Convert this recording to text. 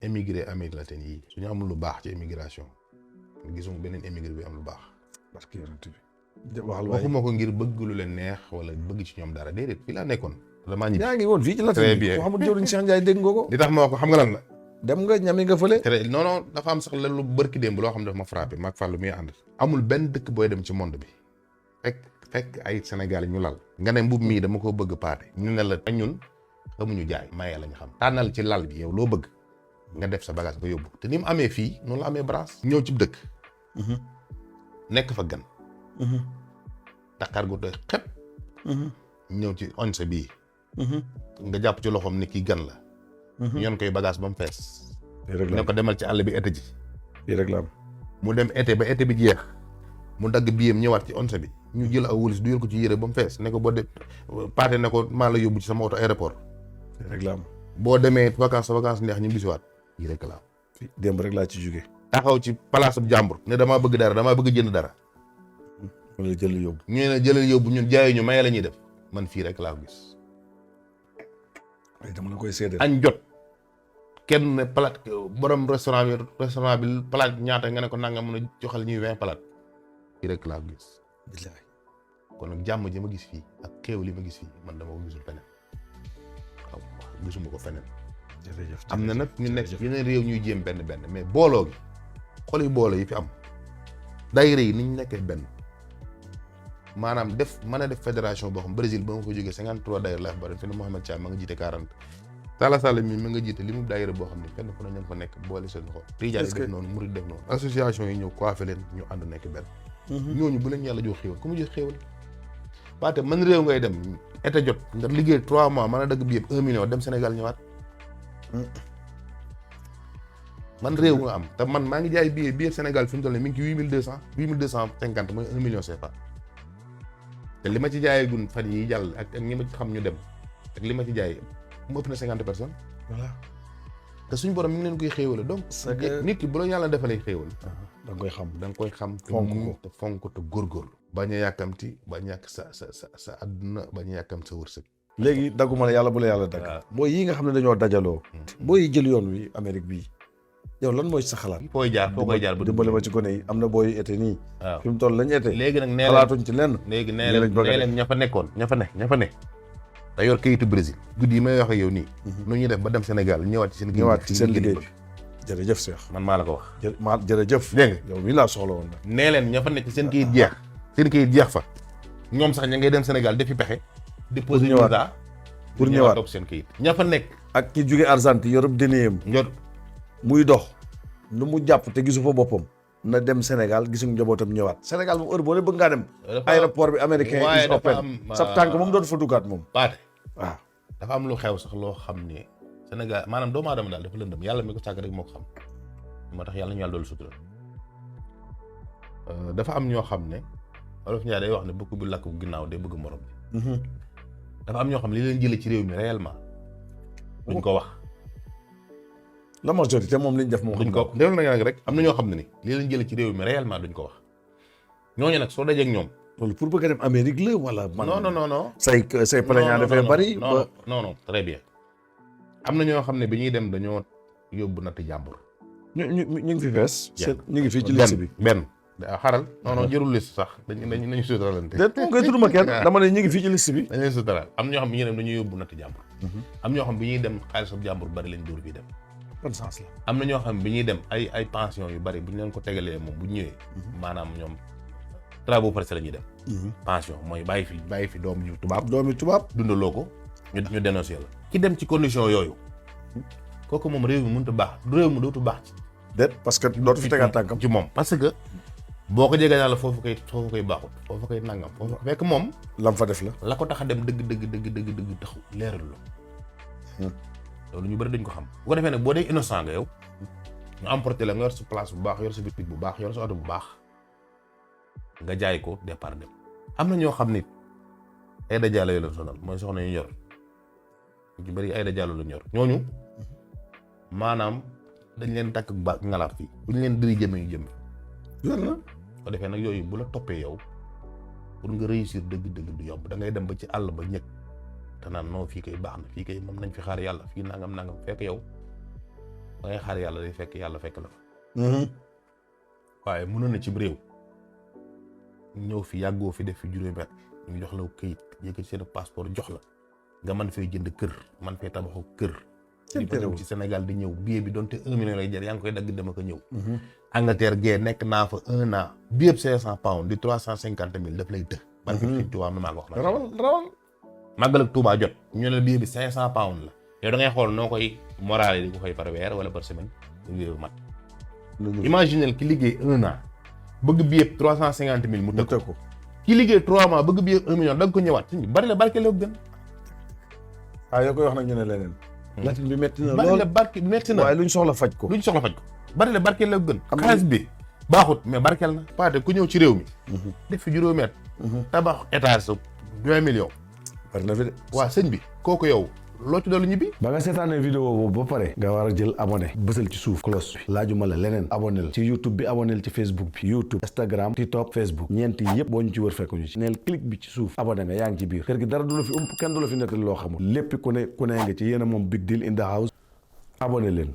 émigré Amérique latine yi suñu amul lu baax ci immigration gisuma beneen émigré bi am lu baax parce que waxal waxuma ko ngir bëgg lu leen neex wala bëgg ci ñoom dara déedéet fii laa nekkoon damaa ñibbi yaa ngi woon fii ci Latine très bi bien ko xamul jëwriñ Cheikh Ndiaye dégg nga ko li tax ma wax ko xam nga lan la dem nga ñami nga fële très non dafa am sax la lu bërki démb loo xam ne dafa ma frappé maag fàllu muy ànd amul benn dëkk booy dem ci monde bi fekk ay Sénégal ñu lal nga ne mbub mii dama ko bëgg paate ñu ne la ñun xamuñu jaay maye lañ xam tànnal ci lal bi yow loo bëgg nga def sa bagage nga yóbbu te ni mu amee fii noonu la amee branche ñëw ci dëkk nekk fa gan Dakar gu doy xep ñëw ci onse bii nga jàpp ci loxoom ni kii gan la ñoon koy bagage ba mu fees ne ko demal ci àll bi été ji fii rek la am mu dem été ba été bi jeex mu dagg biyam ñëwaat ci onse bi ñu jël aw wulis du yël ko ci yére ba mu fees ne ko boo de paate ne ko maa la yóbbu ci sama oto aéroport fii rek la am boo demee sa vacance neex ñu bisiwaat yi rek la am fii démb rek laa ci jóge taxaw ci place bu jàmbur ne damaa bëgg dara damaa bëgg jënd dara wala jël yóbbu ñu ne jëlal yóbbu ñun jaayu ñu maye la ñuy def man fii rek laa gis ay dama la koy seedeel añ jot kenn ne palaat borom restaurant bi palaat ñaata nga ne ko nanga mën a joxal ñuy 20 palaat fii rek laa gis billahi kon nag jàmm ji ma gis fii ak xéew li ma gis fii man dama ko gisul feneen waaw gisuma ko feneen jërëjëf am na nag ñu nekk yeneen réew ñuy jéem benn mais booloo gi xol yi booloo yi fi am daayira yi ni ñu nekkee benn maanaam mën a def fédération boo xam Brésil ba ma ko jógee 53 daayira laa bari fi ne Mouhamed Thiam ma nga jiite 40 Talla Sall mi ma nga jiite li mu daayira boo xam ne fenn fu ne ñoo fa nekk boole seen xol Tijaan yi def noonu Murid def noonu association yi ñëw coiffé leen ñu ànd nekk benn ñooñu bu leen yàlla jox xéewal ku mu jox xéewal waate man réew ngay dem été jot nga liggéey 3 mois mën a dagg bi yëpp 1 million dem Sénégal ñëwaat man réew nga am te man maa ngi jaay billet Sénégal fi mu toll nii mi ngi ci 8250 mooy 1 million CFA te li ma ci jaayee gun fan yi jàll ak ñi ma ci xam ñu dem ak li ma ci jaay mu ëpp na 50 personnes voilà te suñu borom mi ngi leen koy xéewale donc nit ki bu la yàlla defalee xéewal da nga koy xam fonk te góorgóorlu bañ a yàkkamti ba ñàkk sa àdduna bañ a yàkkam sa wërsëg léegi dagguma la yàlla bu la yàlla dagg booy yi nga xam ne dañoo dajaloo booy yi jël yoon wi Amérique bii yow lan mooy sa xalaat foo koy jaar ba dimbale ma ci gone yi am na booy été nii waaw fi mu toll lañ été léegi nag xalaatuñ ci lenn léegi nee leen ña fa ne te yor kayitu Brésil guddi yi may wax ak yow nii nu ñuy def ba dem Sénégal ñëwaat ci seen liggéey jërëjëf Cheikh man maa la ko wax jërëjëf dégg nga yow mii laa soxla woon nag nee leen ña fa nekk seen kayit jeex fa ñoom sax ña ngay dem Sénégal defi pexe déposé visa pour ñëwaat topp seen kayit ña fa nekk ak ki jóge Argentine Europe dénéyam njot muy dox lu mu jàpp te gisu fa boppam na dem Sénégal gisuñ njabootam ñëwaat Sénégal moom heure boo ne bëgg ngaa dem aéroport bi américain is open sa tànk moom dootu fa duggaat moom paate waaw dafa am lu xew sax loo xam ne Sénégal maanaam doomu aadama daal dafa lëndëm yàlla mi ko sàkk rek moo ko xam moo tax yàlla ñu yàlla doolu sutura dafa am ñoo xam ne Wolof Njaay day wax ne bëkk bu lakk bu ginnaaw day bëgg morom bi dafa am ñoo xam ne li leen jëlee ci réew mi réellement duñ ko wax la majorité moom liñ def moom duñ ko def na nag rek am na ñoo xam ne ni li leen jëlee ci réew mi réellement duñ ko wax ñooñu nag soo dajee ak ñoom loolu pour bëgg a dem Amérique la wala non say plaignant dafay bari non très bien am na ñoo xam ne bi ñuy dem dañoo yóbbu natt jàmbur ñu ngi fi fees ñu ngi fii ci liste bi benn xaral non jërul liste sax nañu suturalante déet moom ngay tudduma kenn dama ne ñu ngi fii ci liste bi dañ leen sutural am na ñoo xam bi ñuy dem dañuy yóbbu natt jàmbur am ñoo xam bi ñuy dem xaalisam jàmbur bari lañ dóor fii dem ban sens la am na ñoo xam bi ñuy dem ay pension yu bari bu ñu leen ko tegalee moom bu ñëwee maanaam ñoom travaux forcés la ñuy dem pension mooy bàyyi fi doomi tubaab dundaloo ko ñu dénoncé la ki dem ci condition yooyu kooku moom réew mi mënut a baax réew mi dootu baax ci déet parce que dootu fi tegaat tànkam ci moom parce que boo ko jege naa la foofu koy baaxut foofu koy nangam foofu fekk moom lam fa def la ko tax a dem dëgg taxu leeralu la loolu ñu bëri dañ ko xam bu ko defee nag boo dee innocent nga yow ñu emporté la nga yor sa place bu baax yor sa bitig bu baax yor sa oto bu baax nga jaay ko départ dem am na ñoo xam nit ay dajaalo yu la sonal mooy soxna yu ñor ñu bëri ay dajaalo la ñor ñooñu maanaam dañ leen takk ba ngalaat fii bu ñu leen diri jëme ñu jëme yoon na ko defee nag yooyu bu la toppee yow pour nga réussir dëgg du yomb da ngay dem ba ci àll ba ñëkk te naan non fii kay baax na fii kay moom nañ fi xaar yàlla fii nangam fekk yow da ngay xaar yàlla day fekk yàlla fekk la fa. waaye mënoon na ci réew ñëw fi yàggoo fi def fi juróomi at ñu jox la këyit yëkkati seen passeport jox la nga mën fay jënd kër man fay tabaxu kër. di fa dem ci Sénégal di ñëw billet bi donte 1 million lay jar yaa ngi koy dagg dama ko ñëw. Angleterre gee nekk naa fa 1 an billet 500 pounds di 350 000 daf lay të. man fi ci Touba am na maa ko wax. rawal. màggal ak Touba jot ñu ne billet bi 500 pounds la yow da ngay xool noo koy morale di ko fay par weer wala par semaine pour billet bu mat. imaginez ki liggéey 1 an bëgg billet 350 000 mu tëkk ko. ki liggéey 3 mois bëgg billet 1 million da nga ko ñëwaat suñu bari la barke la gën. yoo koy wax nag ñu ne leneen. latin bi metti na lool bari la barke metti na waaye luñ soxla faj ko. bari la barke la gën. xaalis bi baaxut mais barkeel na. paate ku ñëw ci réew mi. def fi juróomi at. tabax étage sa 20 millions. bari na fi de. waa sëñ bi kooku yow loo ci doon ñibbi. ba nga seetaanee vidéo boobu ba pare nga war a jël abonné bësal ci suuf cloche bi laajuma la leneen abonné ci YouTube bi abonné ci Facebook bi YouTube Instagram TikTok Facebook ñeenti yëpp boo ñu ci wër fekk ñu ci neel clic bi ci suuf abonné nga yaa ngi ci biir kër gi dara du la fi kenn du la fi nettali loo xamul lépp ku ne nga ci yéen a moom Big Deal in the house abonné leen